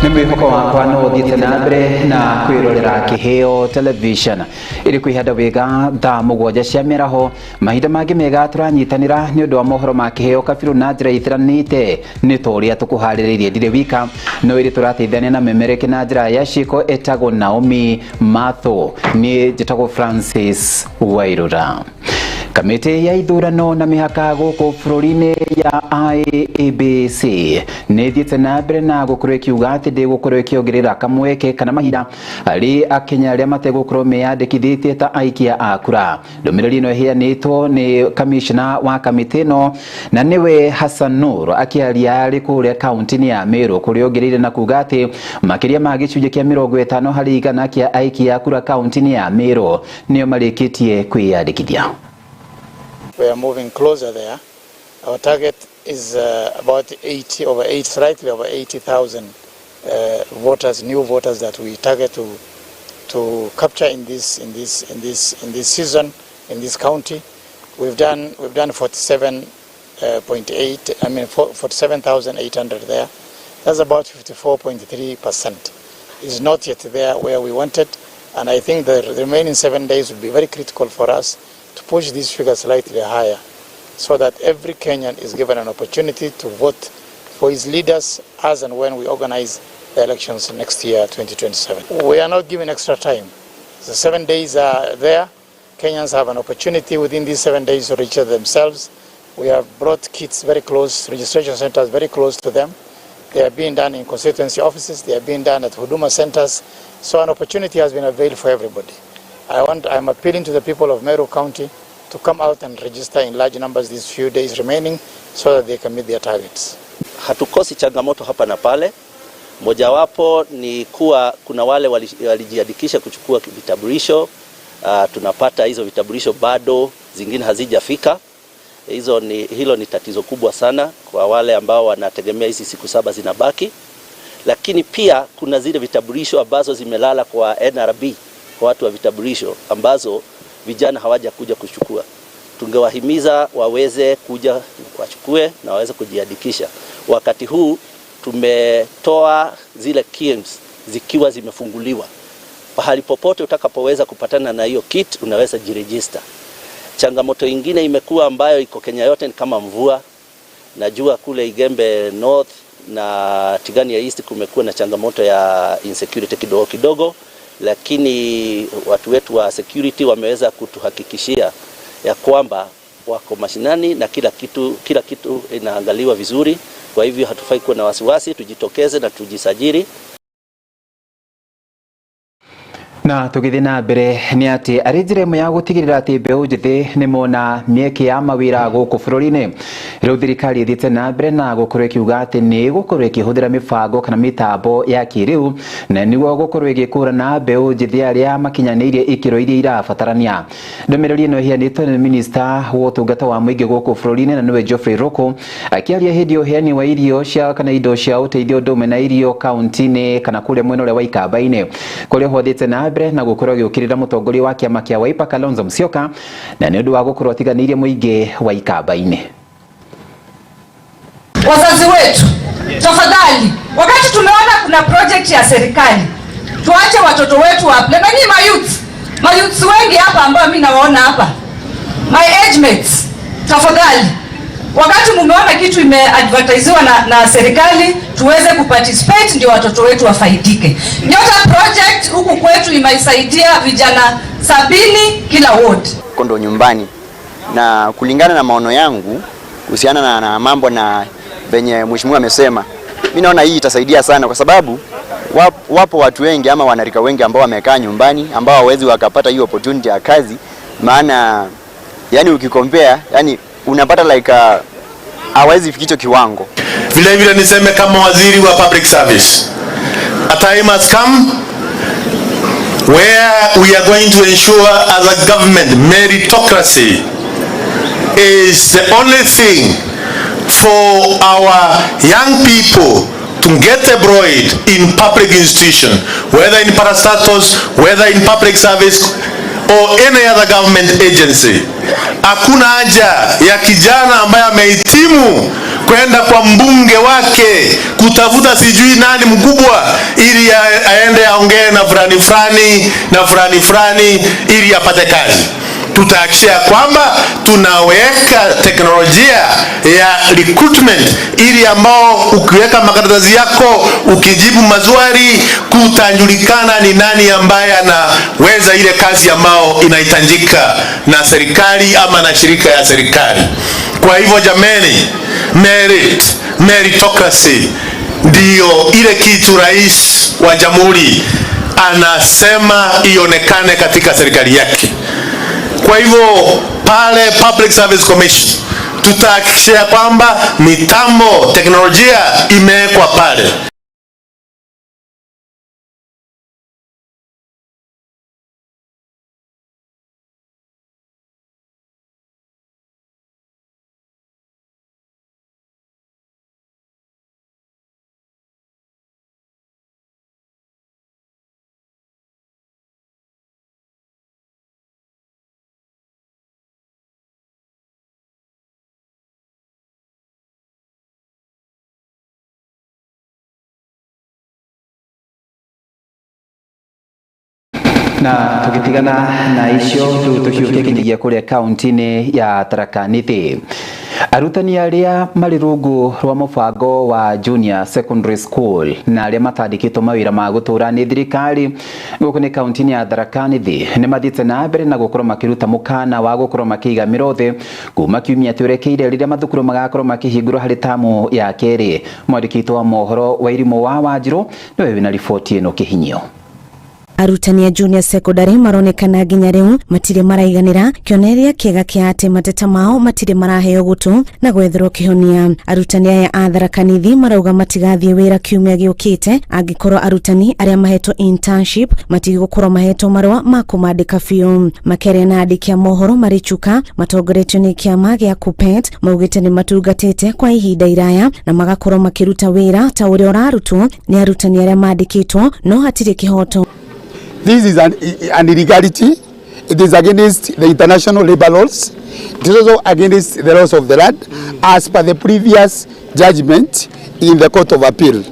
Nĩ mwĩhoko wakwa no ũthiĩte na mbere na kwĩrorera Kĩheo Television ĩrĩ kwĩhanda wega thaa 7 cia mĩaraho. Mahinda mangĩ mega tũranyitanĩra nĩ ũndũ wa mohoro ma Kĩheo kabirũ na njĩra itiranĩte nĩ ta ũrĩa tũkũharĩrĩirie. Ndirĩ wika, no ĩrĩ tũrateithania na memereke na njĩra ya ciĩko. Etagwo Naomi Matho, niĩ njĩtagwo Francis Wairũra. Kamĩtĩ ya ithurano na mĩhaka gũkũ bũrũri-inĩ ya IEBC nĩ ĩthiĩte na mbere na gũkorwo ĩkiuga atĩ ndĩgũkorwo ĩkĩongerera kamweke kana mahinda harĩ akenya arĩa mategũkorwo meyandĩkithĩtie ta aikia a kura. Ndũmĩrĩri ĩno ĩheanĩtwo nĩ kamishna wa kamĩtĩ ĩno na nĩwe Hassan Nur akĩaria arĩ kũrĩa kaunti-inĩ ya Meru, kũrĩa ongereire na kuga atĩ makĩria ma gĩcunjĩ kĩa 50% kĩa aikia a kura kaunti-inĩ ya Meru nĩo marĩkĩtie kwĩyandĩkithia. We are moving closer there. Our target is about 80, over 8, slightly over 80,000 voters, new voters that we target to capture in this season, in this county. We've done 47.8, I mean 47,800 there. That's about 54.3%. It's not yet there where we wanted, and I think the remaining 7 days will be very critical for us to push these figures slightly higher so that every Kenyan is given an opportunity to vote for his leaders as and when we organize the elections next year, 2027. We are not given extra time. The 7 days are there. Kenyans have an opportunity within these 7 days to register themselves. We have brought kits very close, registration centers very close to them. They are being done in constituency offices, they are being done at Huduma centers. So an opportunity has been availed for everybody. I'm appealing to the people of Meru County to come out and register in large numbers these few days remaining so that they can meet their targets. Hatukosi changamoto hapa na pale. Mojawapo ni kuwa kuna wale walijiandikisha kuchukua vitambulisho. Tunapata hizo vitambulisho bado zingine hazijafika. Hilo ni tatizo kubwa sana kwa wale ambao wanategemea hizi siku 7 zinabaki, lakini pia kuna zile vitambulisho ambazo zimelala kwa NRB, kwa watu wa vitambulisho ambazo vijana hawajakuja kuchukua. Tungewahimiza waweze kuja wachukue na waweze kujiandikisha. Wakati huu tumetoa zile kiosks zikiwa zimefunguliwa. Pahali popote utakapoweza kupatana na hiyo kit unaweza jiregister. Changamoto ingine imekuwa ambayo iko Kenya yote ni kama mvua. Najua kule Igembe North na Tigania East kumekuwa na changamoto ya insecurity kidogo kidogo, lakini watu wetu wa security wameweza kutuhakikishia ya kwamba wako mashinani na kila kitu inaangaliwa vizuri. Kwa hivyo hatufai kuwa na wasiwasi, tujitokeze na tujisajili. Na tũgĩthiĩ na mbere nĩ atĩ arĩ njĩra ĩmwe ya gũtigĩrĩra atĩ mbeũ njĩthĩ nĩ mona mĩeke ya mawĩra gũkũ bũrũri-inĩ, rĩu thirikari ĩthiĩte na mbere na gũkorwo ĩkiuga atĩ nĩ ĩgũkorwo ĩkĩhũthĩra mĩbango kana mĩtambo ya kĩrĩu na nĩguo gũkorwo ĩgĩkũrana mbeũ njĩthĩ arĩa makinyanĩirie ikĩro iria irabatarania. Ndũmĩrĩri ĩno ĩheanĩtwo nĩ minista wa ũtungata wa mũingĩ gũkũ bũrũri-inĩ na nĩwe Geoffrey Ruku akĩaria hĩndĩ ya ũheani wa irio cia kana indo cia ũteithio ũndũ ũmwe na irio kaunti-inĩ kana kũrĩa mwena ũrĩa wa Ikamba-inĩ, kũrĩa hothiĩte na mbere na gũkorwo agĩũkĩrĩra mũtongoria wa kĩama kĩa Wiper Kalonzo Musyoka na nĩ ũndũ wa gũkorwo atiganĩirie mũingĩ wa Ikamba-inĩ. Wazazi wetu, tafadhali, wakati tumeona kuna project ya serikali, tuache watoto wetu wa apply. Na nyinyi mayouth, mayouths wengi hapa ambao mimi nawaona hapa, my age mates, tafadhali, wakati mumeona kitu imeadvertisiwa na serikali, tuweze kuparticipate ndio watoto wetu wafaidike. Nyota project huku kwetu imeisaidia vijana 70 kila ward. Kondo nyumbani, na kulingana na maono yangu kuhusiana na mambo na venye mheshimiwa amesema, mi naona hii itasaidia sana kwa sababu wapo watu wengi ama wanarika wengi ambao wamekaa nyumbani ambao hawawezi wakapata hiyo opportunity ya kazi, maana yani ukicompare, yani unapata like hawezi fikia hicho kiwango. Vile vile niseme kama waziri wa public service, a time has come where we are going to ensure as a government meritocracy is the only thing for our young people to get employed in public institution, whether in parastatals, whether in public service or any other government agency. Hakuna haja ya kijana ambaye amehitimu kwenda kwa mbunge wake kutafuta sijui nani mkubwa ili aende aongee na fulani fulani na fulani fulani ili apate kazi. Tutahakikisha kwamba tunaweka teknolojia ya recruitment ili ambao ukiweka makaratasi yako ukijibu maswali kutajulikana ni nani ambaye anaweza ile kazi ambao inahitajika na serikali ama na shirika ya serikali. Kwa hivyo jameni, meritocracy ndiyo ile kitu rais wa jamhuri anasema ionekane katika serikali yake. Kwa hivyo pale Public Service Commission tutahakikisha kwamba mitambo, teknolojia imewekwa pale. Na tugitigana na icio riu tuhiuke kinyagia kuria kaunti-ini ya Tharaka Nithi. Arutani aria mari rungu rwa mubango wa Junior Secondary School na aria matandikitwo mawira ma gutura ni thirikari guku ni kaunti-ini ya Tharaka Nithi ni mathiite na mbere na gukorwo makiruta mukana wa gukorwo makiiga mĩro kuma kiumia twerekeire riria mathukuru magakorwo makihingurwo hari tamu ya keri. Mwandĩki wa mohoro wa Irimũ wa Wanjiru niwe wina riboti ĩno kĩhinyio. Arutani a junior secondary maronekana nginya riu matire maraiganira kionereria kiega kia ati mateta mao matire maraheo gutu na gwetherwo kihonia. Arutani aya a Tharaka Nithi marauga matigathie wira kiumia giukite angikorwo arutani aria mahetwo internship matigukorwo mahetwo marua ma kumandika biu. Makeria na andiki a mohoro mari Chuka matongoretio ni kiama gia KUPPET maugite ni matungatite kwa ihinda iraya na magakorwo makiruta wira ta uria urarutwo ni arutani aria mandikitwo no hatiri kihoto. This is an illegality. It is against the international labor laws. It is also against the laws of the land as per the previous judgment in the Court of Appeal.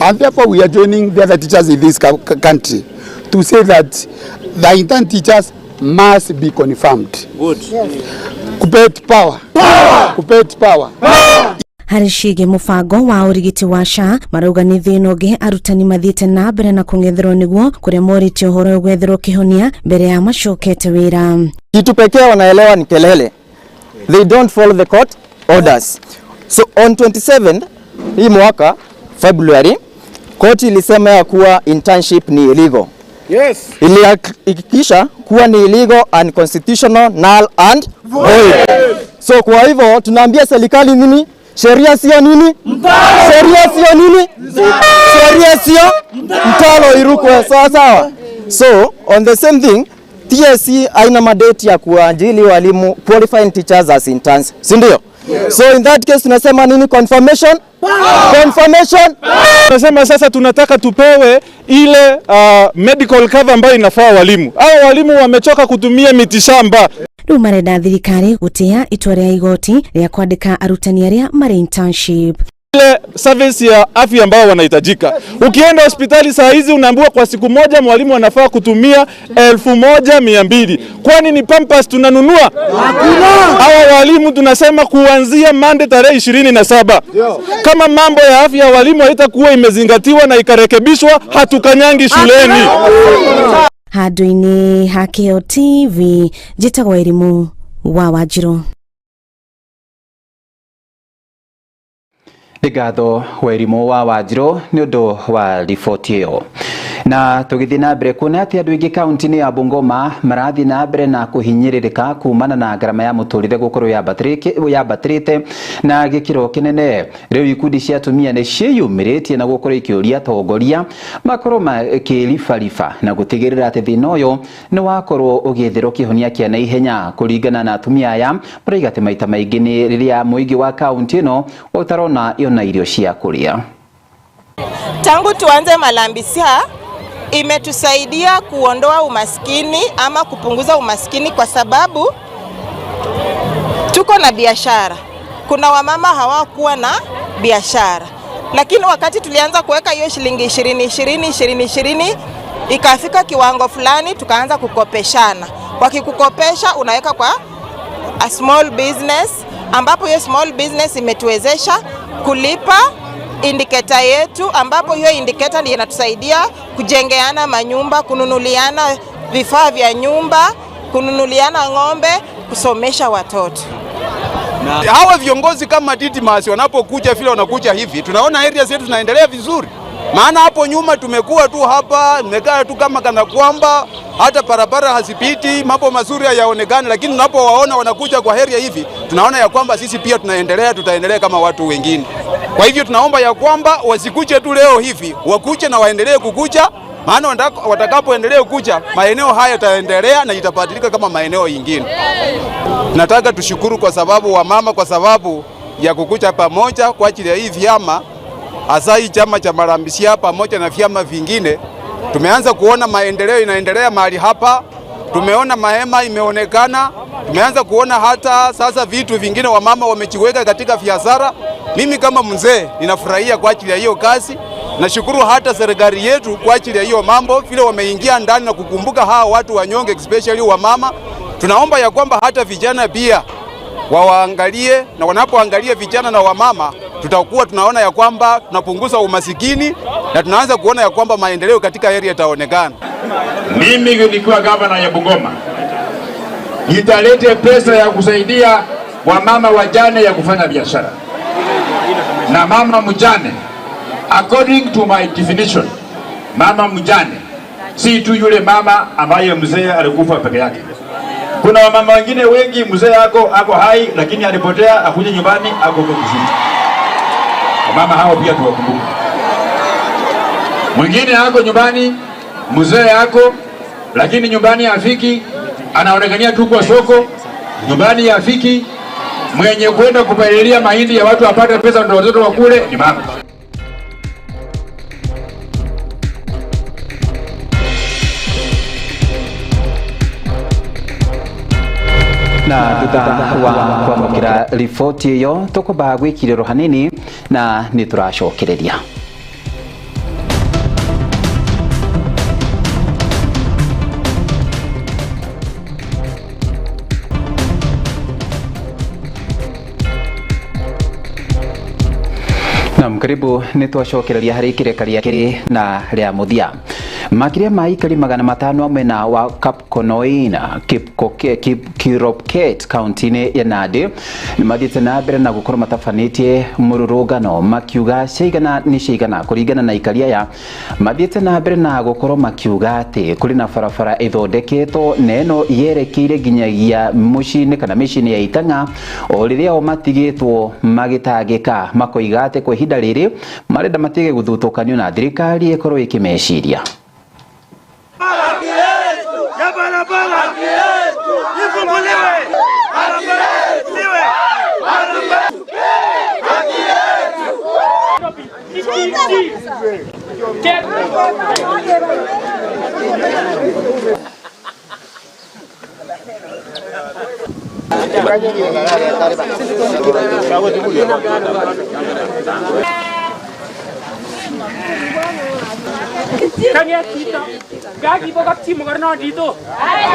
And therefore we are joining the other teachers in this country to say that the intern teachers must be confirmed. Good. Yes. KUPPET power. Power. KUPPET power. Power. Harĩ ciĩgiĩ mũbango wa ũrigiti wa SHA marauga nĩ thĩna ũngĩ arutani mathiĩte na mbere na kũng'etherwo nĩguo kũrĩa morĩtie ũhoro gwetherwo kĩhonia mbere ya macokete wĩra. Kitu pekee wanaelewa ni kelele. They don't follow the court orders. So on 27 hii mwaka February, court ilisema ya kuwa internship ni illegal. Yes. Ilihakikisha kuwa ni illegal, unconstitutional, null and void. So kwa hivyo tunaambia serikali nini? Sheria sio nini? Mtalo. Sheria sio nini? Mtalo. Sheria sio mtalo irukwe sawa sawa. So on the same thing, TSC haina mandate ya kuajili walimu qualifying teachers as interns, si ndio? Yes. So in that case tunasema nini? Confirmation? Power. Confirmation. Tunasema sasa tunataka tupewe ile medical cover ambayo inafaa walimu. Hao walimu wamechoka kutumia mitishamba. Riu marenda thirikari gutia itua ria igoti ria kwandika arutani aria mari internship. Ile service ya afya ambayo wanahitajika. Ukienda hospitali saa hizi unaambiwa kwa siku moja mwalimu anafaa kutumia 1200. Kwani ni Pampers tunanunua? Hakuna. Hawa walimu tunasema kuanzia Monday tarehe 27. Kama mambo ya afya ya walimu haitakuwa imezingatiwa na ikarekebishwa, hatukanyangi shuleni. Handũ-inĩ ha Kĩheo TV njĩtagwo Irimũ wa Wanjiru. Nĩ ngatho Wairimu wa Wanjiru nĩ ũndũ wa riboti ĩyo. Na tũgĩthiĩ na mbere kuona atĩ andũ aingĩ kaunti-inĩ ya Bungoma marathiĩ na mbere na kũhinyĩrĩrĩka kumana na ngarama ya mũtũrĩre gũkorwo yambatĩrĩte na gĩkĩro kĩnene. Rĩu ikundi cia atumia nĩ ciĩyumĩrĩtie na gũkorwo ikĩũria atongoria makorwo makĩribariba na gũtigĩrĩra atĩ thĩna ũyũ nĩ wakorwo ũgĩetherwo kĩhonia kĩa naihenya. Kũringana na atumia aya marauga atĩ maita maingĩ nĩ rĩrĩa mũingĩ wa kaunti ĩno ũtarona ona irio cia kũrĩa. Tangu tuanze Malambisia imetusaidia kuondoa umaskini ama kupunguza umaskini kwa sababu tuko na biashara. Kuna wamama hawakuwa na biashara. Lakini wakati tulianza kuweka hiyo shilingi 20 20 20 20, ikafika kiwango fulani tukaanza kukopeshana. Wakikukopesha unaweka kwa a small business, ambapo hiyo small business imetuwezesha kulipa indicator yetu, ambapo hiyo indicator ndiyo inatusaidia kujengeana manyumba, kununuliana vifaa vya nyumba, kununuliana ng'ombe, kusomesha watoto. Hawa viongozi kama Didmus wanapokuja vile wanakuja hivi, tunaona area zetu zinaendelea vizuri. Maana hapo nyuma tumekuwa tu hapa, nimekaa tu kama kana kwamba hata barabara hazipiti, mambo mazuri hayaonekani, lakini tunapowaona wanakuja kwa area hivi, tunaona ya kwamba sisi pia tunaendelea, tutaendelea kama watu wengine. Kwa hivyo tunaomba ya kwamba wasikuje tu leo hivi, wakuje na waendelee kukuja, maana watakapoendelea kukuja maeneo haya yataendelea na itabadilika kama maeneo yingine. Nataka tushukuru kwa sababu wamama, kwa sababu ya kukuja pamoja kwa ajili ya hii vyama, hasa hii chama cha Marambisia pamoja na vyama vingine. Tumeanza kuona maendeleo inaendelea mahali hapa, tumeona mahema imeonekana, tumeanza kuona hata sasa vitu vingine wamama wamejiweka katika biashara. Mimi kama mzee ninafurahia kwa ajili ya hiyo kazi. Nashukuru hata serikali yetu kwa ajili ya hiyo mambo, vile wameingia ndani na kukumbuka hawa watu wanyonge, especially wamama. Tunaomba ya kwamba hata vijana pia wawaangalie, na wanapoangalia vijana na wamama, tutakuwa tunaona ya kwamba tunapunguza umasikini na tunaanza kuona ya kwamba maendeleo katika area itaonekana. Mimi nikiwa gavana ya Bungoma nitalete pesa ya kusaidia wamama wajane ya kufanya biashara. Na mama mjane, according to my definition, mama mjane si tu yule mama ambaye mzee alikufa peke yake. Kuna wamama wengine wengi mzee ako hai lakini alipotea, akuja nyumbani ako kushuti. Wamama hao pia tuwakumbuke. Mwingine ako nyumbani, mzee ako lakini nyumbani hafiki, anaonekania tu kwa soko, nyumbani hafiki. Mwenye kwenda kupalilia mahindi ya watu apate pesa ndio watoto wakule ni mama. Na thutha wa kwamũkĩra riboti ĩyo tũkwamba gwĩkirĩrwo hanini na nĩ tũracokereria. Naam, karibu nĩ twacokereria harĩ ikĩrĩka rĩa kerĩ na rĩa mũthia. Makĩria ma aikari 500 mwena wa Kapkonoin Kiropket kaunti-inĩ ya Nandi nĩ mathiĩte na mbere na gũkorwo matabanĩtie mũrũrũngano makiuga ciigana nĩ ciigana. Kũringana na aikari aya, mathiĩte na mbere na gũkorwo makiuga atĩ kũrĩ na barabara ĩthondeketwo na ĩno yerekeire nginyagia mũciĩ-inĩ kana mĩciĩ-inĩ ya Itang'a, o rĩrĩa o matigĩtwo magĩtangĩka, makoiga atĩ kwa ihinda rĩrĩ marenda matige gũthutũkanio na thirikari ĩkorwo ĩkĩmeciria.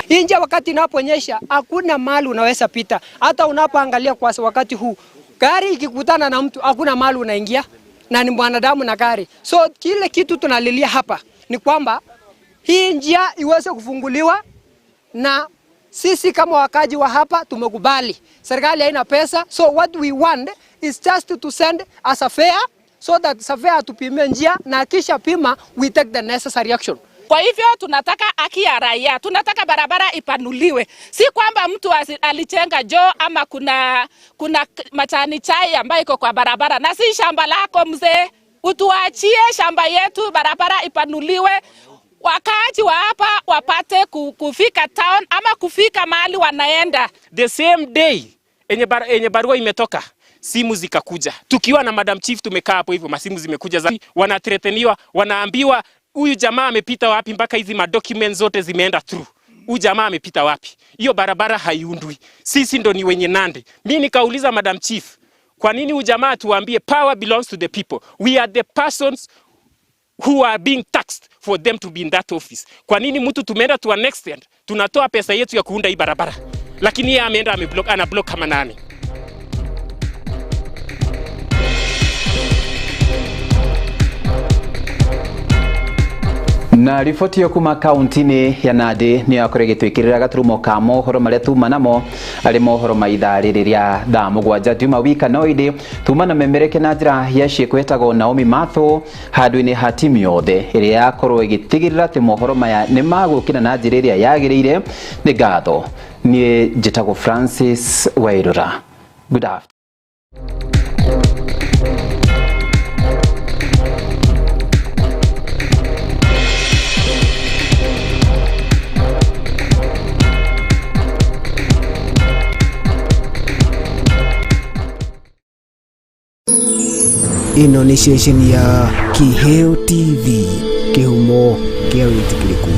Inje wakati inaponyesha hakuna mahali unaweza pita. Hata unapoangalia kwa wakati huu, gari ikikutana na mtu hakuna mahali unaingia, na ni mwanadamu na gari. So kile kitu tunalilia hapa ni kwamba hii njia iweze kufunguliwa, na sisi kama wakaji wa hapa tumekubali. Serikali haina pesa, so what we want is just to send a surveyor so that surveyor atupimie njia, na kisha pima we take the necessary action. Kwa hivyo tunataka haki ya raia, tunataka barabara ipanuliwe. Si kwamba mtu alichenga joo ama kuna machani chai ambayo iko kwa barabara, na si shamba lako mzee. Utuachie shamba yetu, barabara ipanuliwe. Wakaaji wa hapa wapate kufika town ama kufika mahali wanaenda. The same day enye barua imetoka, simu zikakuja. Tukiwa na Madam Chief tumekaa hapo hivyo, masimu zimekuja za wanatreteniwa, wanaambiwa huyu jamaa amepita wapi mpaka hizi madocuments zote zimeenda through. Huyu jamaa amepita wapi? Hiyo barabara haiundwi. Sisi ndo ni wenye Nandi. Mimi nikauliza Madam Chief, Kwa nini ujamaa tuambie power belongs to the people? We are the persons who are being taxed for them to be in that office. Kwa nini mtu tumeenda to an extent tunatoa pesa yetu ya kuunda hii barabara, lakini yeye ameenda ameblock, ana block kama nani? Na riboti yo kuma kaunti-inĩ ya Nandi nĩ yakorwo ĩgĩtwĩkĩrĩra gaturumo ka mohoro marĩa tuma namo arĩ mohoro ma ithaa rĩrĩ rĩa thaa 7 ndiuma wika no ĩndĩ tuma na memereke na njĩra ya ciĩko ĩtagwo Naomi Matho handũ-inĩ ha timu yothe ĩrĩa yakorwo ĩgĩtigĩrĩra atĩ mohoro maya nĩ magũkĩra na njĩra ĩrĩa yagĩrĩire. Nĩ ngatho, niĩ njĩtagwo Francis Wairura. Good afternoon. Ĩno nĩ ceceni ya Kiheo TV, kĩhumo kĩa wĩtĩkĩrĩku.